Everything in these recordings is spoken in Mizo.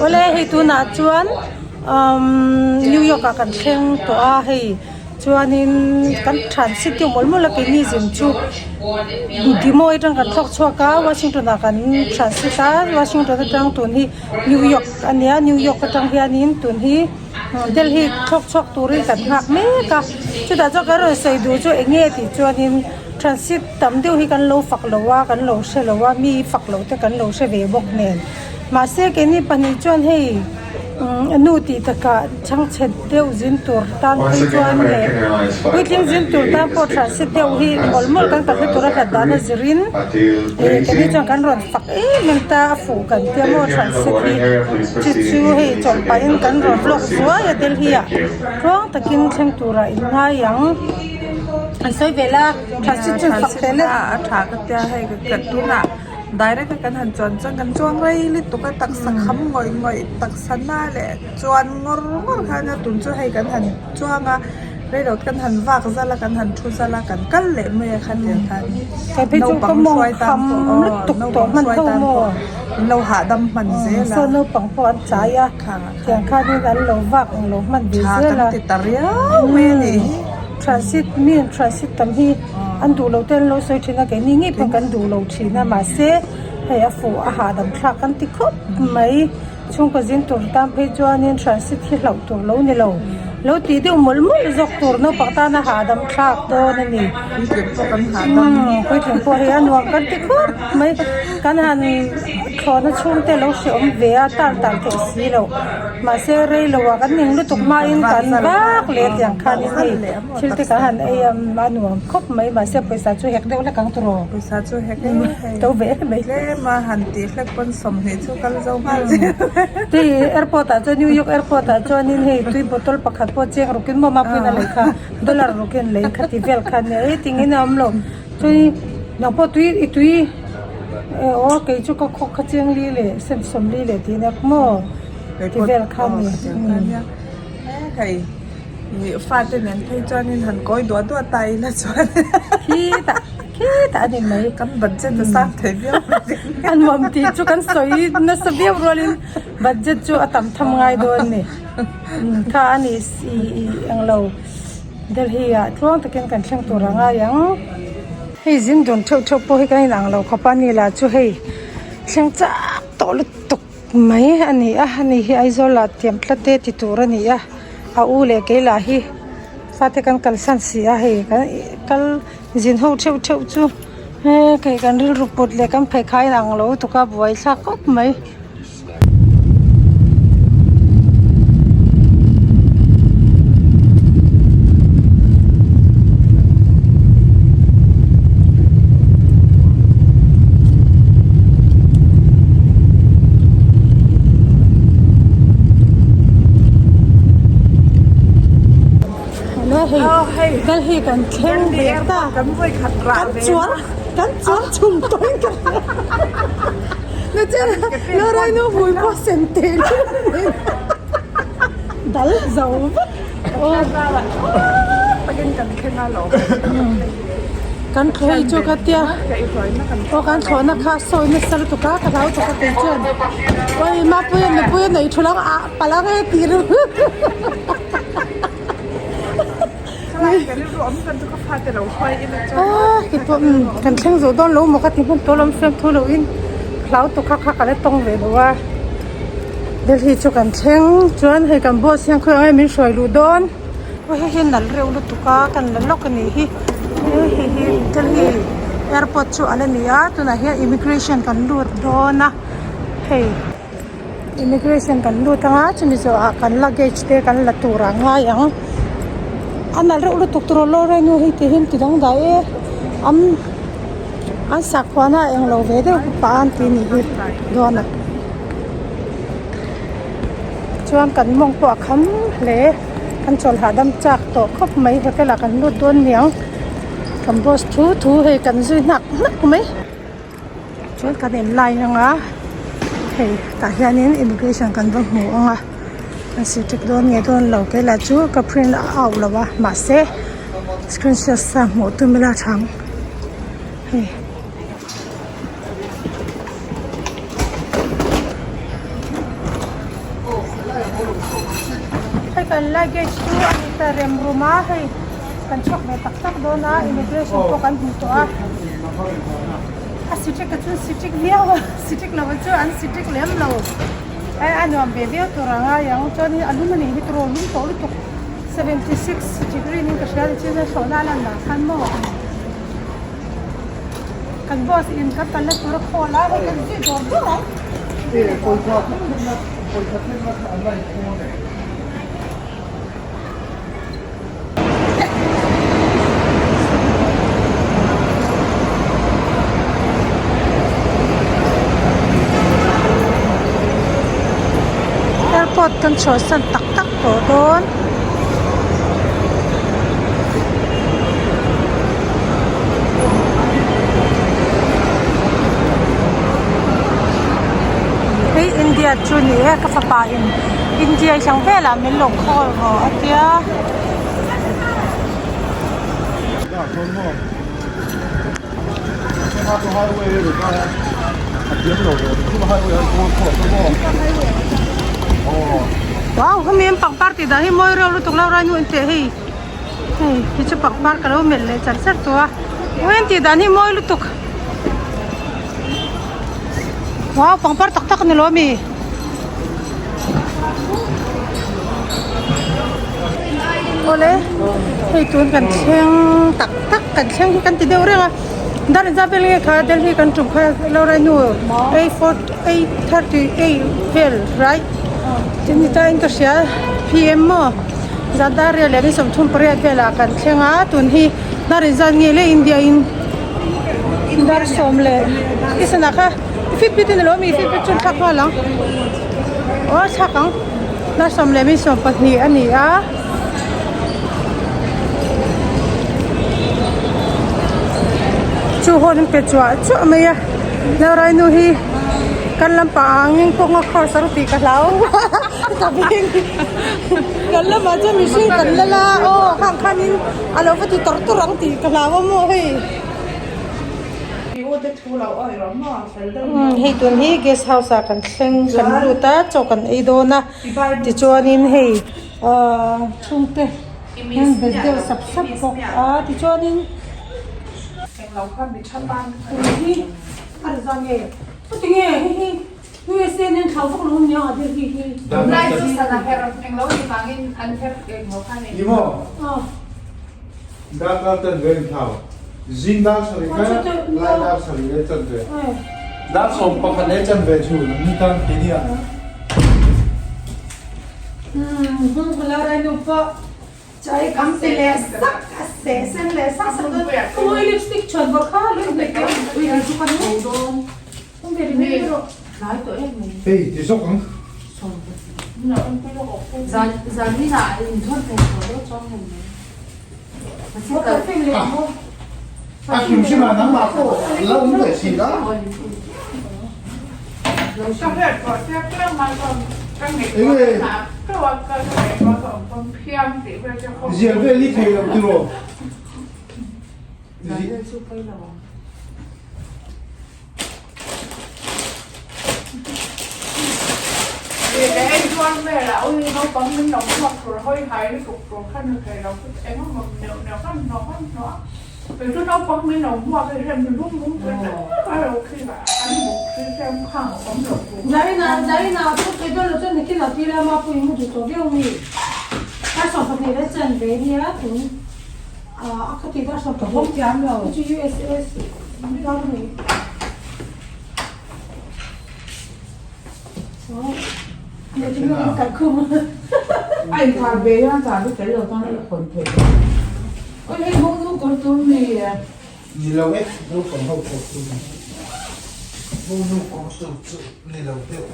Awle hei tunah chuan umm New York ah kan thleng tawh a hei chuanin kan transit deuh mawlh mawlh a keini zin chu Des Moines atang kan thlawk chhuak a Washington ah kan transit a Washington atang tun hi New York a nia New York atang hianin tun hi Delhi thlawk chhuak turin kan nghak mek a chutah chuan kan rawn sawi duh chu eng nge tih chuanin transit tam deuh hi kan lo fak lo a kan lo hre lo a mi fak loh te kan lo hre ve bawk nen mahse keini pahnih chuan hei nu tih takah chhangchhe deuh zin tur tan phei chuan leh puitling zin tur tan pawh transit deuh hi mawlh mawlh kan kalna tura hlat dan a zirin ih keini chuan kan rawn fak em em ta a fuh kan tia maw transit hi chu chu hei chawlh pahin kan rawn vlog zuai a Delhi ah tluang takin thleng turah in ngai ang an sawi vel a transit chu fak tel e. A tha ka tia hei ka tunah direct a kan han chuan chuan kan chuang rei lutuk a taksa kham ngawih ngawih taksa na leh chuan ngawr ngawr khan a tun chu hei kan han chuang a reilo kan han vak zal a kan han thu zal a kan kal leh mai a khatiang khan naupang hruai tan pawh aw naupang hruai tan pawh an lo hahdam hman zel a naupang pawh an chai a tiang khanin an lo vak ang lo hman ve tha zel kan a ti ta riau mai a nih hi transit mi an transit tam hi an duh loh te an lo sawi thin a keini ngei pawh kan duh lo thin a mahse hei a fuh a hahdam thlak kan ti khawp mai. Chhungkaw zin tur tan phei chuanin transit hi hlauh tur lo ni lo. Lo tih deuh mawlh mawlh zawk tur naupang tana hahdam thlak dawn a ni. Puitling pawh kan hahdam. Umm puitling pawh hi a nuam kan ti khawp mai. Kan han thlawhna chhungte lo hrehawm ve a tan tan theih si loh. Mahse rei lo ah kan ning lutuk hmain kan vak leh tiang khanin hei thil te kan han ei a a nuam khawp mai. Mahse pawisa chu hek deuh hlek ang tur aw. Pawisa chu hek em hei. To ve em mai. Tlem a han tih hlek pawn sawmhnih chu kal zo nghal zel. Tui airport ah chuan New York airport ah chuanin hei tui bottle pakhat pawh cheng rukin maw mapuiin a lei kha dollar rukin lei kha ti vel kha nia ei tingin a awm lo. Chuan nang pawh tui i tui aw kei chu ka khawk kha cheng li leh sen sawm li leh tih nia maw ti vel kha nia. Hei. Ih fate nen phei chuanin han kawi duah duah ta ila chuan khitah khitah a ni mai kan budget a sang thei viau mai a nuam tih chu kan sawi nasa viau rualin budget chu a tam tham ngai dawn a ni kha a ni ih ih englo Delhi ah tluang takin kan thleng tur a ngai ang hei zin dun theuh theuh pawh hi kan inang lo khawp a ni lah chu hei thleng chak tawh lutuk. Mai a ni a ani hi Aizawl ah tiam tlat e ti tur a ni a a u leh kei lah hi fate kan kalsan si a hei kan kal zin ho theuh theuh chu he kei kan rilru put leh kan pheikhai ang lo lutuk a buai thlak khawp mai. Hei Delhi kan thleng ve ta kan chuang kan chuang chhum tawhin ka hria na chen a Lorraine hmui pawh sen teh dal zo vek. Kan thlawh chu ka tia aw kan thlawhna kha sawi nasa lutuk a ka hlau tuk a kei chuan awi mapuia nupui a neih thu lang ah palh ang e tih ru keipawh kan thleng zawh dawn lo maw ka ti hman tawh lo fiam thu loh in hlau tuk kha kha ka la tawng ve lo a Delhi chu kan thleng chuan hei kan boss hian khawiah nge min hruai luh dawn. Aw hei hi nalh reuh lutuk a kan la lawk a nih hi hei hi Delhi airport chu ala ni a tunah hian immigration kan lut dawn a hei immigration kan lut anga chumi zawhah kan luggage te kan la tur ah ngai ang a nalh reuh lutuk tur aw lawr enu hei ti hian ti dangdai e an an sakhuana a englo ve deuh pah a an tih nih hi dawn a. Chuan kan mawng pawh a kham hle kan chawl hahdam chak tawh khawp mai hotel ah kan lut dawn niang kan boss thu thu hei kan zui hnak hnak mai chuan kan in line ang a hei tah hianin immigration kan va hmu ang a kan sirtik dawn nge dawn lo kei lah chu ka print out lo a mahse screenshot sa hmuh tum ila tha ang hei. Kan luggage chu a ni ta rem rum a, hei kan chhuak ve tak tak dawn a, immigration pawh kan hmu tawh a. A sitric a chu sitric viau a, sitric lo chu an sitric lem lo. Hei a nuam ve viau tur a ngai ang, chuanin a lum a nih hi tiraw lum tawh lutuk 76 degree niin ka hria nichin a thlawhna a lan lah khan maw. Kan boss in kan kalna tur a call a, hei kan zui dawr dawr ang. Airport kan chhuahsan tak tak tawh dawn. Hei India chu ni e ka fapa in India hi ang velah min lo call rawh a tia. Wow hemi an pangpar tih dan hi mawi reuh lutuk lo rainu an tih hei hei hi chu pangpar ka lo melh leh char char tawh a ui an tih dan hi mawi lutuk wow pangpar tak tak a ni lo ami. Awle hei tun kan thleng tak tak kan thleng hi kan ti deuh reng a dar engzat vel nge kha Delhi kan tum kha Laura nu 8 8:38 vel right tin ni ta in ka hria PM maw zan dar riat leh ni 38 velah kan thleng a tun hi dar engzat nge le India in dar sawm leh i sana kha. Fitbit in alo mi fitbit chu thlak nghal ang aw thlak ang dar 12 a ni a. Chu hawn an pe chuah chuah mai a Laura nu hi kan lampang angin kawng a cross ang tih ka hlau ka veng kan lamah chuan mihring kan la la aw khang khanin a lo va ti tawrh tawrh ang tih ka hlau a maw hei. Hei tun hi guest house ah kan thleng kan lut a chaw kan ei dawn a tichuanin hei ahh chhungte an be deuh sap sap bawk a tichuanin tun hi a ri zan nge chuti nge hei hi USA nen thlau vak lo nia Delhi hi. Darkar chanve in thlau. Zing dar sarih kha lai dar sarih le chanve. Dar 11 le chanve chu ni tan ke nia. Chai kam te le sak a se sen le sak sak don. Ui lipstick chuan bawk kha lui hnawih te ui an chu kan dawn. Hei ti zawk ang. A hrim hrim ah nangmah pawh la awm leh si la. Enge zial vel hi thei lo tiraw. Zaina Zaina chu thei dawn lo chuan nikin ah tila mapui mu duh tawh viau mi dar 12 leh chanve nia tun ah a khati dar 12 chu USS dar ni. Ni lo e, naupang ho kawr tur ni. Monu kawr tur chu ni lo deuh.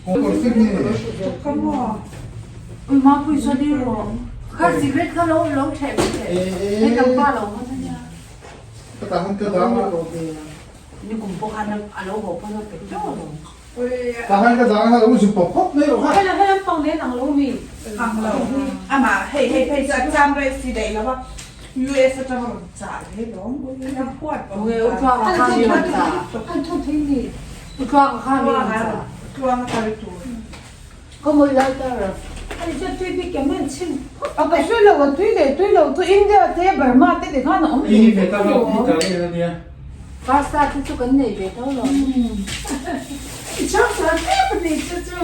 Kawr fek ni. Ka ta han ka dang a. Ta han ka dang a lo zu pawp pawp mai lo kha. Tluanga kha mi ang cha. Tluanga kha ri tur. Ka mawi lai tar a. Ani chuan tui bik em em chhin phawt. A ka hre lo a tui leh tui lo chu India te Burma te ti khan a awm ve tho alawm. Pasta te chu kan nei ve tho lo. I chhang sual tep a ni chu chu.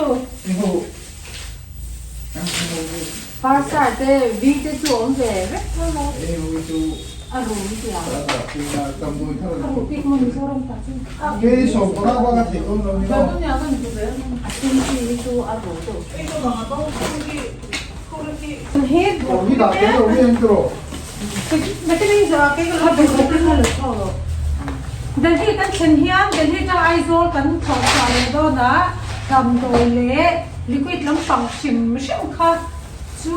Pasta te vi te chu awm ve vek tho lo. A rum tia. A rum bik maw Mizoram ta chu. A sen chi hi chu a ru deuh. Delhi kan thlen hian Delhi atang Aizawl kan thlawh chhuah leh dawn a, damdawi leh liquid lampang hrim hrim kha chu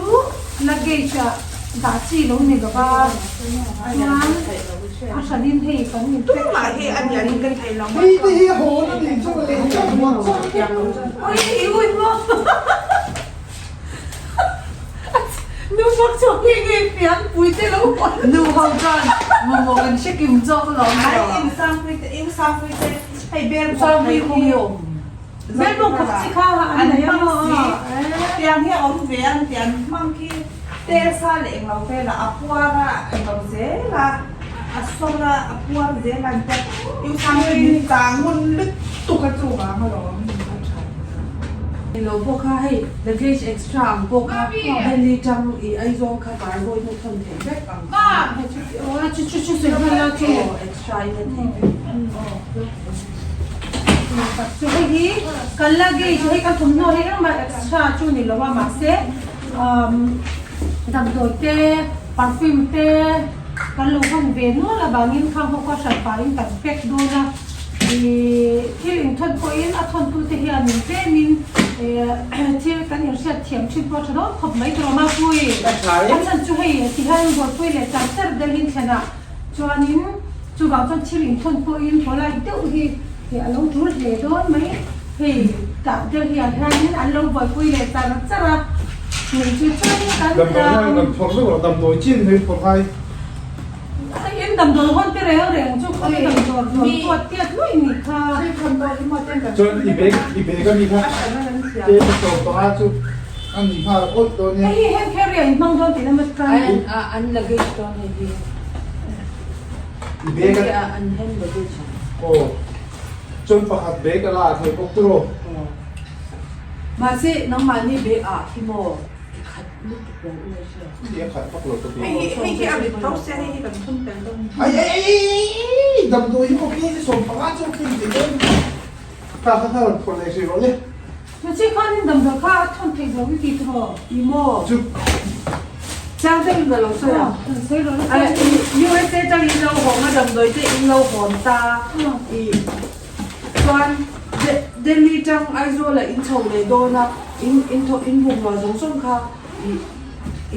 luggage ah dah chi lo ni lo va, chuan a hranin hei kan in pack Tumah hi a nian ka thei lo. Ui i ui maw. Nu bawk chu nge nge pian pui te lo huan. Nu ho chuan mamawh kan hre kim zawk alawm Ai in sangpui te in sangpui te hei bel Sangpui kawng hi awm. Bel bawk khawp chi kha an nei a maw. Tiang hi a awm ve an tiang hmang khi tel sa leh englo velah a puar a englo zel a a sawr a a puar zel an tia in sangpui min chang ngun lutuk a chuvang alawm. Ilo pawh kha hei luggage extra ang pawh kha Delhi tang i Aizawl kha cargo in a thawn theih vek ang kha. Chu chu chu sawi hman la chu. Aw extra in a theih vek. Chu hei hi kan luggage hei kan thawmhnaw hi engmah extra chu ni lo a mahse damdawi te perfume te kan lo hman ve nual avangin khang ho kha hran pahin kan pack dawn a. Ih thil inthawn pawhin a thawntute hianin tlemin thil kan inhriat thiam thin pawh a tha dawn khawp mai tur a Mapui. A chhan chu hei ti hian buaipui leh char char delhin thlenah chuanin chuvang chuan thil inthawn pawhin polite deuh hi a lo tul hle dawn mai. Hei tah Delhi ah hianin an lo buaipui leh char char a nih chu chuanin kan Damdawi chin mai phawrh hai. In damdawi hawn te reng reng chu khawi damdawi rawn tuat tiat luih ni kha. Chuan i bag i bag a mi kha te ka sawm panga chu a ni nghal awih dawn nia. Hei hi hand carrier in hmang dawn tihna maw chuan. An luggage dawn hei hi. I bag a. An hand luggage ang. Aw chuan pakhat bag a la thei bawk tiraw. Mahse nangmahni bag ah khi maw i khat lutuk lo u a hria. Hei hi a rit tho sia hei hi kan thun tel dawn. Ai ai ai damdawi hi maw khi 15 chu khi thei dawn kha kha kha rawn phawrh leh hrih rawh le. Chu khanin damdawi kha a thawn theih zo i ti tawh. I maw? Chu. Chiang deuhin ka lo sawi a. Sawi rawh le. USA tang in lo hawng a damdawi te in lo hawn ta i chuan Delhi tang Aizawl ah in chho leh dawn a in in in bungrua zawng zawng kha i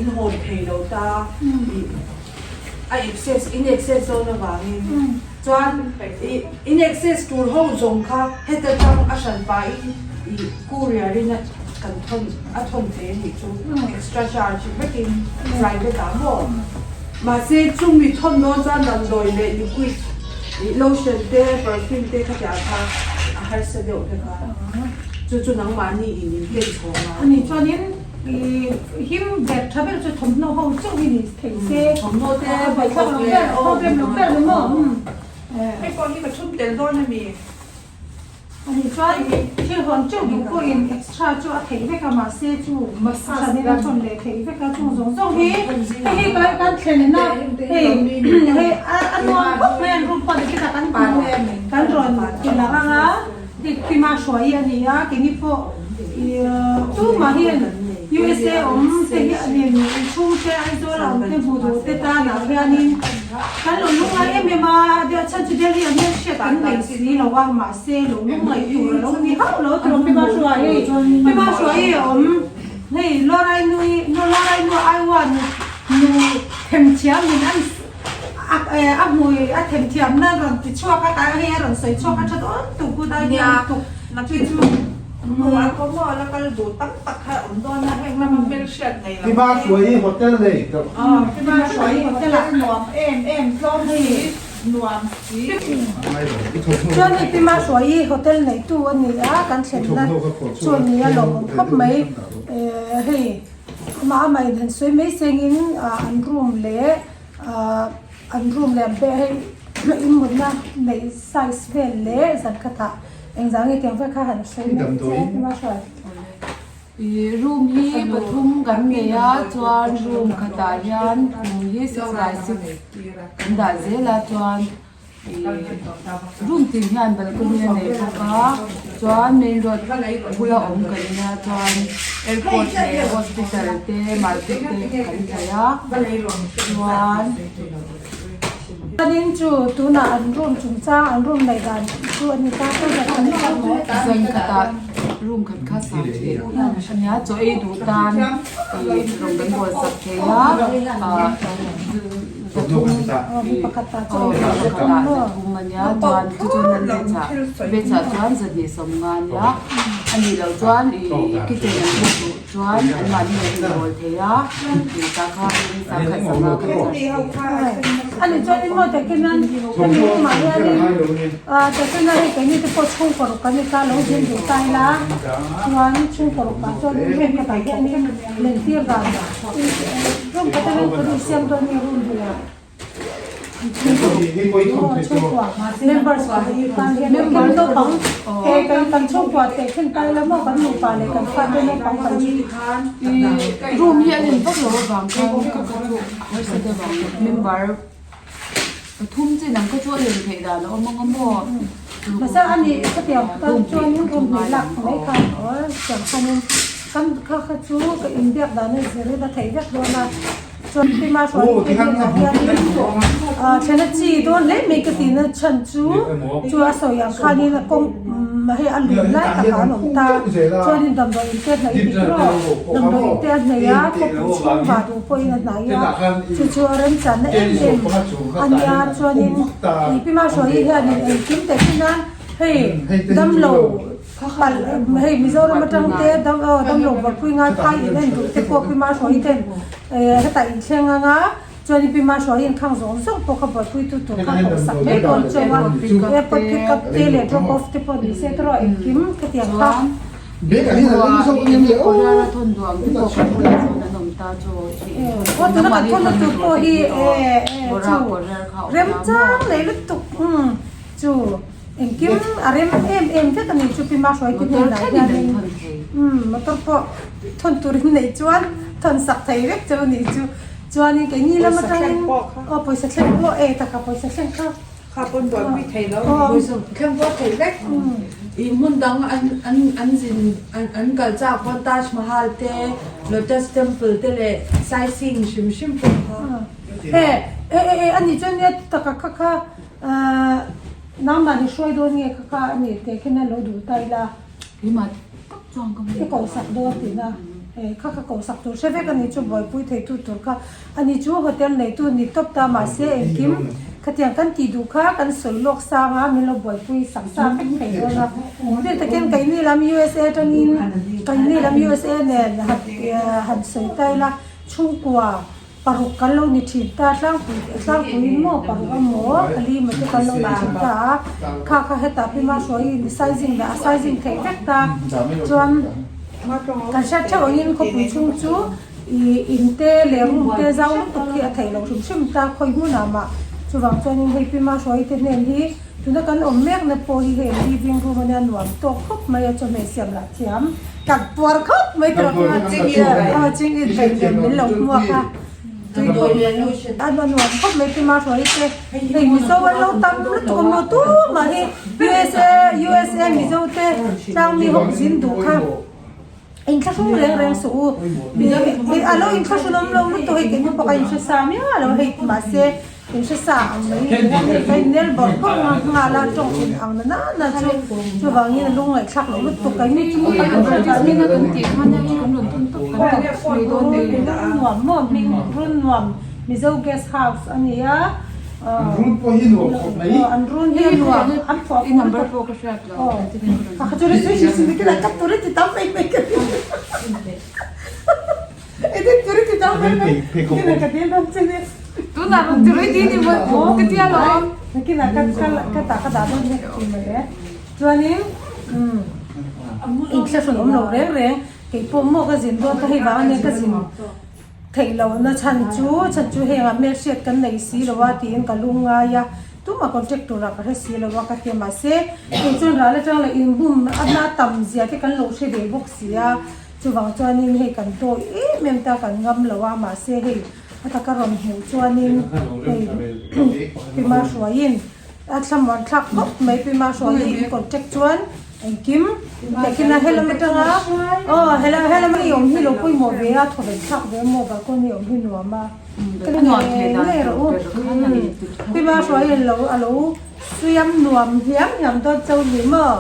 in hawn thei lo ta i a access in access dawn avangin chuan i in access tur ho zawng kha heta tang a hran pahin i courier in a kan thawn a thawn thei a nih chu extra charge vekin private ah maw mahse chumi thawn dawn chuan damdawi leh liquid i lotion te perfume te khatiang kha a harsa deuh vek a chu chu nangmahni in in ken chhawng a. Ani chuanin I him ber tha ber chu thawmhnaw ho chauh hi ni thei se. Thawmhnaw te a buaithlak lo ber problem lo ber ni maw. Hei pawh hi ka chhun tel dawn a mi. Ani chuan thil hawn teuh duh pawhin extra chu a theih vek a mahse chu massage a thawn leh theih vek a chung zawng zawng hi hei hi kan kan thlenna hei hei a nuam khawp mai an room pawh ni khitah kan kan rawn ti lang ang a. Dik tima hruai a ni a, keini pawh tumah hian USA awm te hi a nen inchhung te Aizawl a awm te hmuh duh te tanah hianin kan lo lungngai em em a, chhan chu Delhi ah hian hriat kan nei si lo a, mahse lo lungngaih tur a lo ni hauh lo tawh Tima hruai hei Tima hruai a awm hei Lorai nui Lorai nu Aiwa nu themthiam min an A hmui a themthiamna rawn ti chhuak a, tah hei a rawn sawi chhuak a tha dawn tuk good idea lutuk chu chu. Hmuh a kawm maw la kal duh tam tak kha a awm dawn a, heng lama hmelhriat nei lo Tima Hruai Hotel nei tawh. Tima Hruai Hotel ah nuam em em tlawm si. Nuam si. Chuan hei Pi Mahruaii hotel neitu a ni a, kan thlenna chu a ni a lawmawm khawp mai. Hei amah amah in han sawi mai sengin an room leh an room leh an be hei in mutna neih size vel leh zan khatah engzah nge tiang vel kha han sawi mai che Pi Mahruai. Ih room hi pathum kan nei a chuan room khatah hian khum hi 6 by 6 kan dah zel a chuan ih room tin hian balcony a nei bawk a chuan main road bula awm kan nia chuan airport leh hospital te market te kan thei a chuan. Chuanin chu tunah an room chungchang an room neih dan chu a ni ta chu zan khat khat maw? Zan khatah room khat kha sang thei a nia chaw ei duh tan ih rawn kan bawl sak thei a ah zathum ih aw pakhatah zathum a nia chuan chu chu nan vechah vechah chuan zahnih sawmnga a nia a nih loh chuan ih kitchen an hmuh duh Chuan anmahni an inbawl thei a, tih tak kha in sangkhat sangha kan charge thei. Ani chuan in maw takin an kan room ah hianin ah takin a hei keini te pawh chhungkaw ruk kan ni ta lo zin duh ta ila chuan chhungkaw ruk ah chuan in room khatah hianin lentir dan room khat atangin kan insiam dawn nge room hmuhah. Members tan hian kan naupang he kan kan chhungkua teh khin tai la maw kan nupa leh kan fate naupang kan Room hi a len vak lo avang khan ka kha chu harsa deuh ang member pathum chin ang kha chu a len theih dan a awm ang a maw. Mahse ani khatiang tan chuanin room hnih lak mai khan aw tiang khanin kan kha kha chu ka inbiak dan a zirin a theih vek dawn a. Chuan Pi Mahruai te hnenah hianin thlena chi dawn hle mai ka tihna chhan chu chu a sawi ang khanin a kawng hei a lun lai takah an awm ta. Chuanin damdawi in te a hnaih bik rawh. Damdawi in te a hnaih a, khawpui chhung vah duh pawhin a hnaih a, chu chu a remchanna em em a nia. Chuanin Pi Mahruai hianin engkim te thin a, hei damlo. Palh hei Mizoram atang te dam aw damlo buaipui ngai phai in en duh te pawh Pi Mahruai ten hetah in thleng ang a chuanin Pi Mahruai in khang zawng zawng pawh kha buaipui tu tur kha koh sak mai dawn chauh a airport pick up te leh drop off te pawh ni se erawh engkim khatiang kha. Aw tuna kan thawn na tur pawh hi chu remchang leh lutuk chu. Engkim a rem em em vek a ni chu Pi Mahruai te hnenah hianin umm motor pawh thawn turin neih chuan thawn sak thei vek cheu a nih chu. Chuanin keini lam atangin aw pawisa thleng pawh e taka pawisa thleng kha kha pawn buaipui thei lo pawisa thleng pawh thei vek ih hmun dang an an an zin an an kal chak pawn Taj Mahal te Lotus Temple te leh sightseeing hrim hrim pawh kha. E e e a nih chuan nia taka kha kha. Ahh nangmah ni hruai dawn nge kha kha a ni teh khin a lo duh ta ila. Keimah tak chuan ka I koh sak dawn tihna eh kha kha koh sak tur hre vek a ni chu buaipui theitu tur kha a ni chu hotel neitu ni tawp ta mahse engkim khatiang kan tih duh kha kan sawi lawk sang a min lo buaipui sak sa vek thei dawn a hei takin keini lam USA atangin keini lam USA nen han han sawi ta ila chhungkua Paruk kan lo ni thin ta, tlangpui tlangpuiin maw paruk a maw pali maw te kan lo ni thin ta a, kha kha hetah pi Mahruaiin sizing dah a sizing theih vek ta, chuan kan hriat theuh angin khawpui chhung chu ih in te leh room te zau lutuk hi a theih loh hrim hrim ta khawi hmunah mah chuvang chuanin hei pi Mahruai te hnen hi tuna kan awm mekna pawh hi hei living room ania nuam tawk khawp mai a chawhmeh siam lah thiam. Kan puar khawp mai tur a ching in hei nen min lo hmuak a a nuam khawp mai pi Mahruai te hei Mizo an lo tam lutuk a maw tumah hi USA USA Mizo te tlangmi ho zin duh kha inthlahrung reng reng suh u a lo inthlahrun awm lo lutuk hei keini pawh ka inhre sa miah lo hei mahse In hre sa ang mai ni a hei ka innel bawrh bawrh nga nghal a tawng in ang na na na chu chuvangin a lungngaihthlak loh lutuk ka ni chu kan hre dan Hming a kan tih khan a kan rawn thun tawp kan tih mai dawn ni. Run nuam maw hming run nuam Mizo guest house a ni a An run pawh hi nuam khawp mai. An run hi a nuam an phuah I number pawh ka hriat lo. Ka kha chu ri sui sui sui ka ka tur i ti tam mai mai ka ti. Tunah rawn ti rei ti ni maw ka tia lo. Nakinah ka ka ka tah ka dah dawn nia ka ti mawle. Chuanin umm inthlahrun awm lo reng reng kei pawh maw ka zin dawn ta hei vang ania ka zin theih lohna chhan chu chhan chu heng ah hmelhriat kan nei si lo a tiin ka lung ngai a tumah contact turah ka hre si lo a ka ti a mahse kei chuan ral atang leh inbum a hna tam zia te kan lo hre ve bawk si a chuvang chuanin hei kan dawi em em ta kan ngam lo a mahse hei a taka rawn hmuh chuanin hei Pima hruaiin a thlamuan thlak khawp mai Pima hruai hi in contact chuan engkim takin a helam atanga aw helam helam a i awm hi lo pawimawh ve a thawven thlak ve maw balcony awm hi nuam a ka ngei ngei rawh u Pima hruaiin lo a lo siam nuam hliam hliam dawn chauh ni maw.